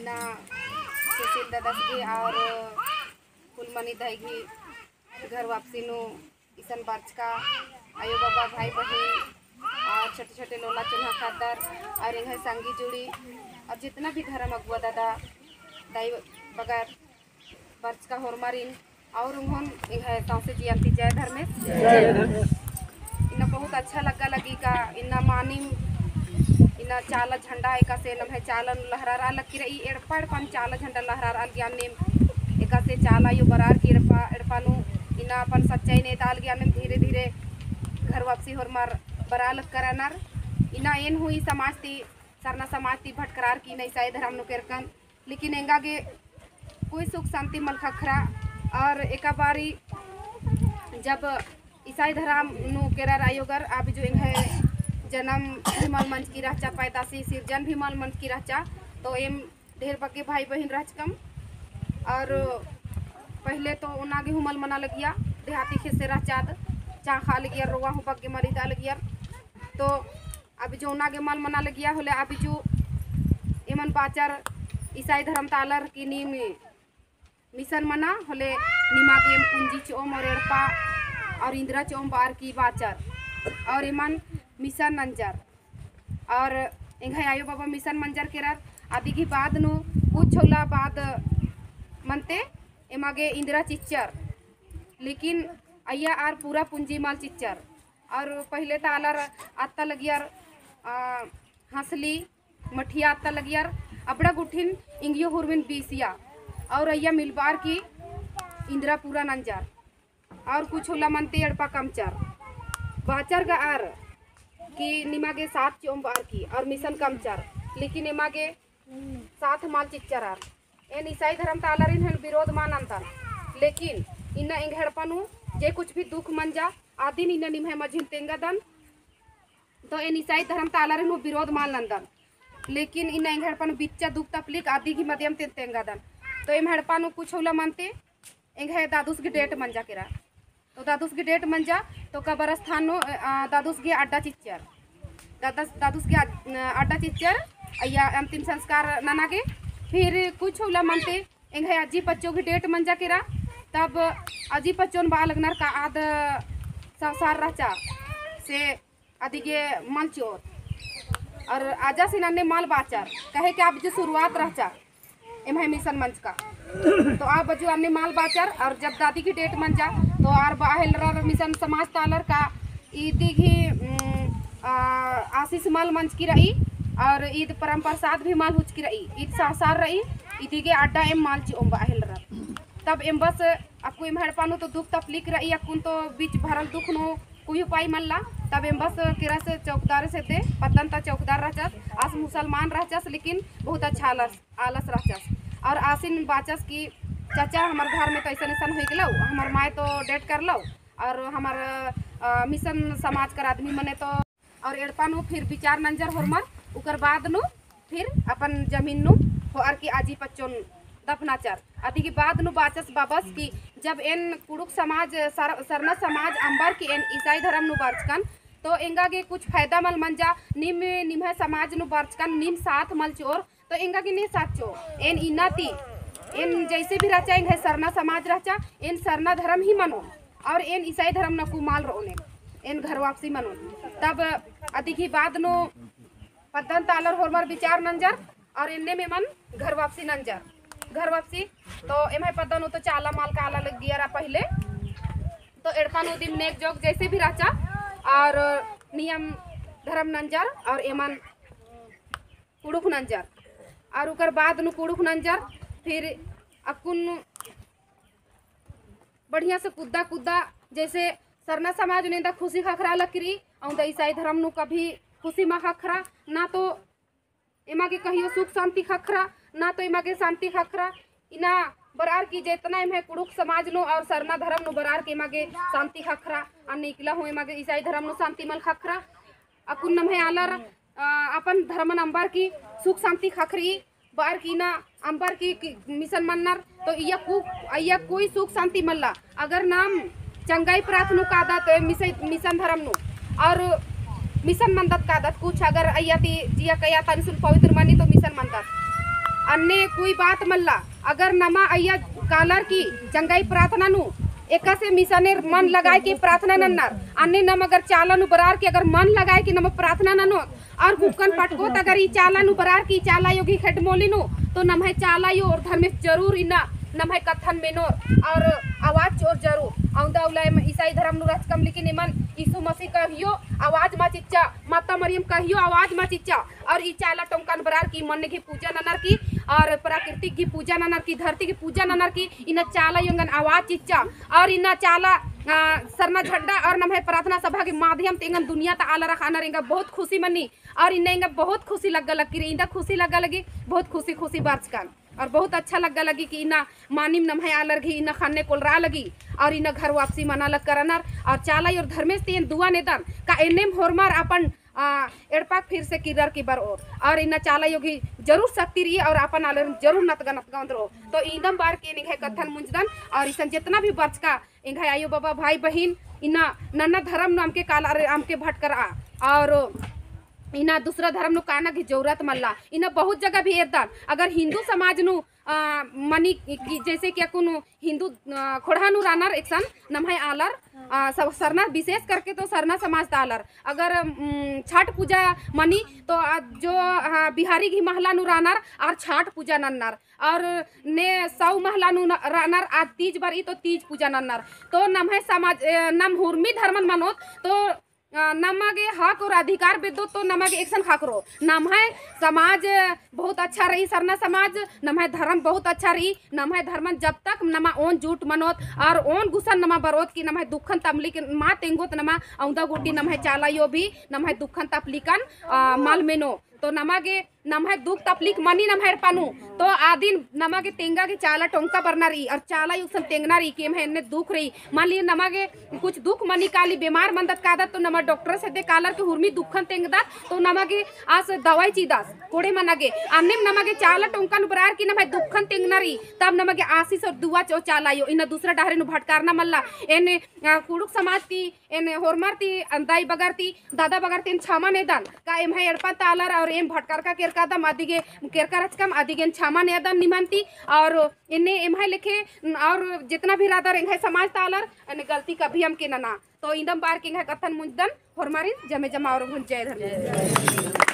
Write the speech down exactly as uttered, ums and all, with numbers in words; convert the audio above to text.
ना सुशील दादास गही और फुलमनी दई गही घर वापसी नू इसन बरचका आयो बाबा, भाई बहिन और छोटे छोटे लोला चोन्हा ख़द्दर और एंग्है संगी जुड़ी और जितना भी धर्म अगुवा दादा दाई बगर बरचका होरमारिन और उन्होंने एंग्है सौंसे जिया ती जय धर्मेस। जय धर्मेस। इन्ना बहुत अच्छा लग्गा लगी का इन्ना मानिम इन्ना चाला झंडा एकासे नम्है चाला नू लहरारआ लगी रई, एड़पा एड़पा नू चाला झंडा लहरारआ लगी अन्नेम एकासे चाला आयो बरअर की एड़पा एड़पा नू इन्ना अपन सच्चाईन एदआ लगी अन्नेम धीरे धीरे घर वापसी होरमर बरआ लक्कर रअनर। इन्ना एन हूँ ई समाज ती सरना समाज ती भटकरार की इन्ना ईसाई धर्म नू केरकन लेकिन एंगा गे कोई सुख शांति मल ख़क्खरा। और एका बारी जब ईसाई धर्म नू केरर आयो गर आ बिजु एंग्है जनम भी मल मंजकी रहचा, पैदासी सिरजन भी मल मंजकी रहचा, तो एम ढेर बग्गे भाई बहिन रहचकम। और पहले तो ओना गे हूँ मल मना लगिया, देहाती खेसे रहचा आद, चाँख़ा लगियर, रोवा हूँ बग्गे मल ईदआ लगियर। तो आ बिजु ओना गे मल मना लगिया होले आ बिजु एमन बाचर ईसाई धर्म ता आलर की नीम मिसन मना होले निमा गे एम पुंजी चिओम और एड़पा और इन्द्रा चिओम बअर की बाचर और एमन मिसन नंजर और एंग्है आयो बाबा मिसन मंजर केरर। अदी गही बाद नू कुछ होला बाद मनते एमा गे इन्द्रा चिच्चर, लेकिन अइया आर पूरा पुंजी मल चिच्चर। और पहले ता आलर अत्ता लगियर, आ, हंसली, मठिया अत्ता लगियर, अबड़ा गुट्ठिन इंगियो हुरमिन बीसिया, और अइया मिलबार की इन्द्रा पूरा नंजर, और कुछ होला मनते एड़पा कमचर, बाचर गा आर की निमा गे साथ चिओम बअर की, और मिसन कमचर, लेकिन एमा गे साथ मल चिच्चर आर। एन ईसाई धर्म ता आलारिन हन विरोध मा नंदन, लेकिन इन्ना एंग्है एड़पा नू जे कुछ भी दुख मंजा, आदिन इन्ना निम्है मझिन तेंगादन, तो एन ईसाई धर्म ता आलारिन हूँ विरोध मल नंदन, लेकिन इन्ना एंग्है एड़पा नू बिच्चा दुख तकलीफ आदि गही माध्यम ती तेंगादन। तो एम्है एड़पा नू कुछ होला मनते एंग्है दादुस गही डेट मंजा केरा। तो दादुस गही डेट मंजा, तो कबर स्थान नू, अ, दादुस गही अड्डा चिच्चर। दादस-, दादुस गही अड-, अड्डा चिच्चर, अइया अंतिम संस्कार नना गे। फिर कुछ होला मनते, एंग्है अजी पच्चो गही डेट मंजा केरा, तब अजी पच्चोन बआ लगनर का आद ससार रहचा, से अदी गे मल चिओर। और अजासिन अन्ने मल बाचर, कहे कि आ बिजु शुरुआत रहचा, एम्है मिसन मंजका। तो आ बिजु अन्ने मल बाचर, और जब दादी गही डेट मंजा, तो आर बआ हेलरर मिसन समाज ता आलर का इदी गही, उम, आ, आशीष मल मंजकी रई, और ईद परम प्रसाद भी मल हुचकी रई, ईद ससार रई, इदी गे अड्डा एम मल चिओम बआ हेलरर। तब एम्बस अक्कु एम्है एड़पा नू तो दुख तकलीफ रई, अक्कुन तो बीच भरल दुख नू कोई उपाय मल्ला। तब एम्बस केरस चौकीदार से दे, पद्दन ता चौकीदार रहचस, आस मुसलमान रहचस, लेकिन बहुत अच्छा आलस, आलस रहचस। और आसिन बाचस कि चाचा, हमर घर में तो ऐसन ऐसन होई गेलौ, हमर माय तो डेट करलौ, और हमर, अ, मिसन समाज कर आदमी मने तो और एड़पा नू फिर विचार नंजर होरमर, उकर बाद नू फिर अपन जमीन नू होअर की आजी पच्चोन दफनाचर। अदी गही बाद नू बाचस बाबस कि जब एन कुँड़ुख़ समाज, सर-, सरना समाज अम्बर की एन ईसाई धर्म नू बरचकन, तो एंगा गे कुछ फायदा मल मंजा, नीम, निम्है समाज नू बरचकन, नीम साथ मल चिओर, तो एंगा गे ने साचो, एन इन्ना ती, एन जैसे भी रहचा, एंग्है सरना समाज रहचा, एन सरना धर्म ही मनोन, और एन ईसाई धर्म नकु मल रओन, एन घर वापसी मनोन। तब अदी गही बाद नू पद्दन ता आलर होरमर विचार नंजर, और एन्नेम एमन घर वापसी नंजर। घर वापसी, तो एम्है पद्दन नू तो चाला मल काला लगियर आ पहिले, तो एड़पा नू दिम नेग जोग जैसे भी रहचा, और नियम धर्म नंजर, और एमन कुँड़ुख़ नंजर, और उकर बाद नू कुँड़ुख़ नंजर, फिर अक्कुन बढ़िया से कुद्दा कुद्दा, जैसे सरना समाज नू एन्दा खुशी ख़क्खरा लकरी, औंदा ईसाई धर्म नू कभी खुशी मा ख़क्खरा, ना तो एमा गे कहियो सुख शांति ख़क्खरा, ना तो एमा गे शांति ख़क्खरा। इन्ना बरअर की जेतना एम्है कुँड़ुख़ समाज नू और सरना धर्म नू बरअर की एमा गे शांति ख़क्खरा, अन्ने इकला हूँ एमा गे ईसाई धर्म नू शांति मल ख़क्खरा। अक्कुन नम्है आलर, अ, अपन धर्मन अम्बर की सुख शांति ख़क्खरी, बअर की ना अम्बर की, की मिसन मन्नर, तो इया कु-, इया कोई सुख शांति मल्ला। अगर नाम चंगाई प्रार्थना कादत, मिसे-, मिसन धर्म नू, और मिसन मन्दत कादत, कुछ अगर अइया ती जिया कया तनिसुन पवित्र मनी तो मिसन मन्दत। अन्ने कोई बात मल्ला, अगर नमा अइय्या कालर की चंगाई प्रार्थना नू एकासे मिसानेर मन लगाय के प्रार्थना नन्नर, अन्ने नम अगर चाला नू बरअर की अगर मन लगाय के नम प्रार्थना ननोत, और कुक्कन पटकोत अगर ई चाला नू बरअर की चाला अयो गही खेड्ड मोली नू, तो नम्है चाला अयो और धर्मेस जरूर इन्ना नम्है कत्थन मेनोर और आवाज चिओर जरूर। औंदा उल्ला एम ईसाई धर्म नू रहचकम, लेकिन एमन यीशु मसीह कहियो आवाज मा चिच्चा, माता मरियम कहियो आवाज मा चिच्चा, और ई चाला टोंकन बरअर की मन्न गही पूजा ननर की, और प्राकृतिक गही पूजा ननर की, धरती गही पूजा ननर की, इन्ना चाला अयो एंगन आवाज चिच्चा, और इन्ना चाला, आ, सरना झंडा और नम्है प्रार्थना सभा के माध्यम ती एंगन दुनिया ता आलर अख़नर एंगा बहुत खुशी मनी। और इन्ना एंगा बहुत खुशी लग्गा लगी रे, इन्ना खुशी लग्गा लगी, बहुत खुशी खुशी बरचकन। और बहुत अच्छा लग्गा लगी कि इन्ना मानिम नम्है आलर गही इन्ना ख़न्ने कोलरआ लगी, और इन्ना घर वापसी मना लग करनर, और चाला अयो और धर्मेस ती एन दुआ नेदन, का एन्नेम होरमर अपन, आ, एड़पा फिर से किर्रर की बरओर, और इन्ना चाला अयो गही जरूर शक्ति रई, और अपन आलर जरूर नतगा नतगा ओन्द्रओ। तो इन्दम बअर की एन एंग्है कत्थन मुंजदन, और इसन जेतना भी बरचका एंग्है आयो बाबा, भाई बहिन, इन्ना नन्ना धरम नू अमके कालर, अमके भटकरआ, और इन्ना दूसरा धरम नू काना गही जरूरत मल्ला। इन्ना बहुत जगह भी एरदन, अगर हिन्दू समाज नू, आ, मनी कि जैसे कि अक्कुन हिन्दू, आ, ख़ोंड़हा नू रअनर एकसन नम्है आलर, आ, सब सरना, विशेष करके तो सरना समाज ता आलर, अगर, उम, छठ पूजा मनी तो, आ, जो, आ, बिहारी गही महला नू रअनर और छठ पूजा नन्नर, और ने सौ महला नू न-, रअनर आद तीज बरई तो तीज पूजा नन्नर। तो नम्है समाज, ए, नम हुरमी धर्मन मनोत तो, अ, नमा गे हक और अधिकार बेद्दो तो नमा गे एकसन ख़क्खरो। नम्है समाज बहुत अच्छा रई, सरना समाज, नम्है धर्म बहुत अच्छा रई। नम्है धर्मन जब तक नमा ओन जुट मनोत और ओन गुसन नमा बरओत कि नम्है दुखन तपलिकन मा तेंगोत नमा, औंदा गूटी नम्है चाला अयो भी नम्है दुखन तपलिकन, अ, मल मेनो। तो नमा गे नम्है दुख तपलिक मनी नम्है एड़पा नू, तो आदिन नमा गे तेंगा गे चाला टोंका बरना रई, और चाला अयो एकसन तेंगना रई कि एम्है एन्ने दुख रई। मान लीजिए नमा गे कुछ दुख मनी काली, बेमार मनदत कादत, तो नमा डॉक्टर से दे कालर के हुरमी दुखन तेंगदत, तो नमा गे आस दवाई चिदस, कोड़े मना गे। अन्नेम नमा गे चाला टोंका नू बरअर की नम्है दुखन तेंगना रई, तब नमा गे आशीष और दुआ चिओ चाला अयो, इन्ना दूसरा डहरे नू भटकारना मल्ला। एन्ने, आ, कुँड़ुख़ समाज ती एन होरमर ती, दाई बगर ती, दादा बगर ती एन छमा नेदन। का एम्है एड़पा ता आलर और एम भटकारका केरकादम अदिगे केरका रहचकम अदिगे एन छमा नेदन निमन ती। और एन्ने एम्है लेखे और जेतना भी रअदर एंग्है समाज ता आलर, एन्ने गलती कभी अमके नना। तो इन्दम बअर की एंग्है कत्थन मुंजदन, होरमारिन जमे जमा और जय धर्मेस।